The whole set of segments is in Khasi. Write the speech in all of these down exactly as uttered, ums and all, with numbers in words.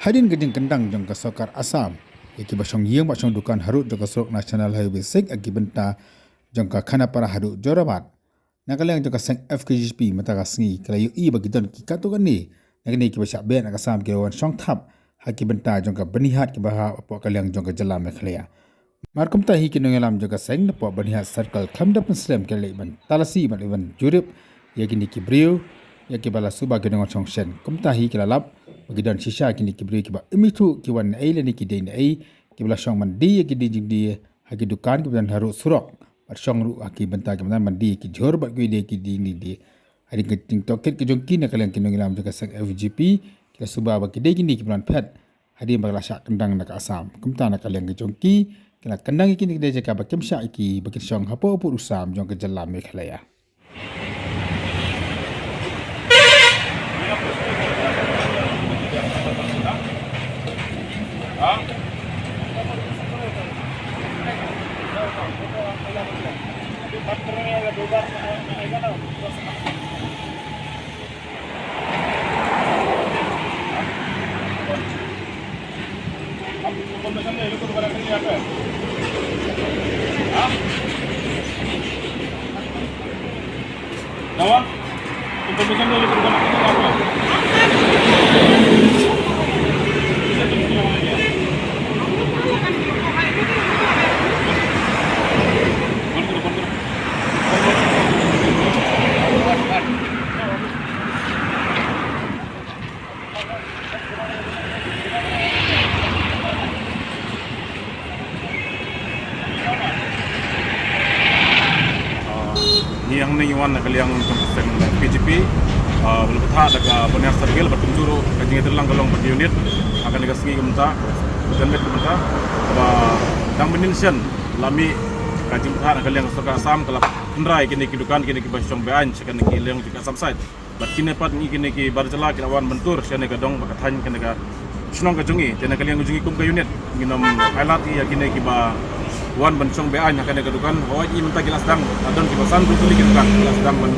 Hadien ka jingkyndang jong ka sorkar Assam ïa kiba shong ïing bad shong dukan harud jong ka surok National Highway six ha ki bynta jong ka Khanapara haduh Jorabat, na ka liang jong ka seng F K J P mynta ka sngi ka la ïohi ba ki don ki katto katne na kine kiba shah beh na ka Assam kiba wan shong thap ha ki bynta jong ka bniat kiba hap hapoh ka liang jong ka jylla Meghalaya. Mar kumta hi ki nongïalam jong ka seng napoh bniat circle khlem da pynslem ki la leit ban talasi bad leit ban jurip ïa kine ki briew ïa kiba la suba ki nongwan shong shen. Kumta hi ki la lap ba ki don shisha kine ki briew kiba im ithuh ki wan naei lane ki dei naei, kiba la shong mandi ïa ki ding jingdie ha ki dukan kiba don harud surok bad shong ruh ha ki bynta kiba don mandi ïa ki jhur bad ki dei ki ding jingdie. Hadien ka jingtohkit ka jong ki na ka liang ki nongïalam jong ka seng F K J P ki la suba ba ki dei kine kiba don phet hadien ba ki la shah kyndang na ka Assam. Kumta na ka liang ka jong ki ki la kyndang ïa kine ki dei jaka ba kim shah ïa ki ba kin shong hapoh u pud u sam jong ka jylla Meghalaya. Ah, ngi hangne ngi wan na ka liang jong ka seng P G P, ah, ba la bthah da ka Boniah Circle, bad kumjuh ruh ka jingïatreilang ka long bad unit ha kane ka sngi kumta, ka janmiet kumta, ba dang mynnin shen la mih ka jingbthah na ka liang sorkar Assam ka la kynra ïa kine ki dukan, kine kiba shong be-aiñ sha kane ka liang jong ka Assam side. Bad kine pat ngi kine ki bar jylla ki la wan ban tur sha kane ka dong bad ka thaiñ kane ka shnong ka jong ngi. Te na ka liang ka jong ngi kum ka unit ngin ym ailad ïa kine kiba wan ban shong be-aiñ ha kane ka dukan. Hooid, mynta ki la sdang, la don kiba san hynriew tylli ki dukan ki la sdang ban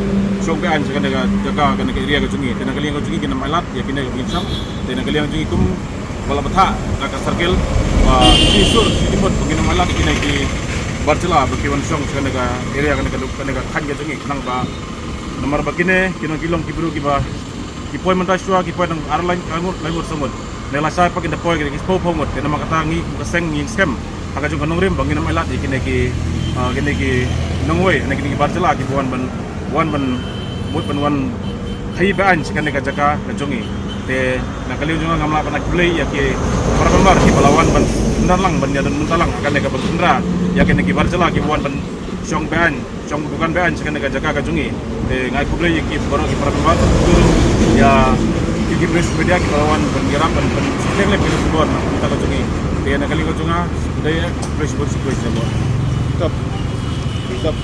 shong be-aiñ sha kane ka jaka, kane ka area ka jong ngi. Te na ka liang ka jong ngi ngin ym ailad ïa kine kiba ngin shong. Te na ka liang ka jong ngi kum ba la bthah da ka circle ba shisha shisha ba ngin ym ailad ïa kine ki bar jylla ba ki wan shong sha kane ka area, kane ka duk-, kane ka thaiñ ka jong ngi. Khnang ba namar ba kine ki long, ki long ki briew kiba ki poi mynta shuwa ki poi tang ar lai, lai ngut, lai ngut, saw ngut. Ne lashai pat kin da poi ki spah phew ngut. Te namar kata ngi kum ka seng ngi skhem ha ka jong ka nongrim ba ngin ym ailad ïa kine ki, ah, kine ki nongwei ne kine ki bar jylla kiba wan ban, wan ban mut ban wan khaii be-aiñ sha kane ka jaka ka jong ngi. Te na ka liang jong nga ngam lah ban ai khublei ïa ki para member kiba la wan ban synran lang ban ïadon bynta lang ha kane ka ban synran ïa kine ki bar jylla kiba wan ban shong be-aiñ, shong dukan be-aiñ sha kane ka jaka ka jong ngi. Te nga ai khublei ïa ki baroh ki para member, ïa ki, ki press media kiba la wan ban ïarap ban, ban sngewthuh lem ïa ka khubor na ka jong ngi. Te na ka liang ka jong nga, khublei, khublei shibun, khublei shibun. Top. Top.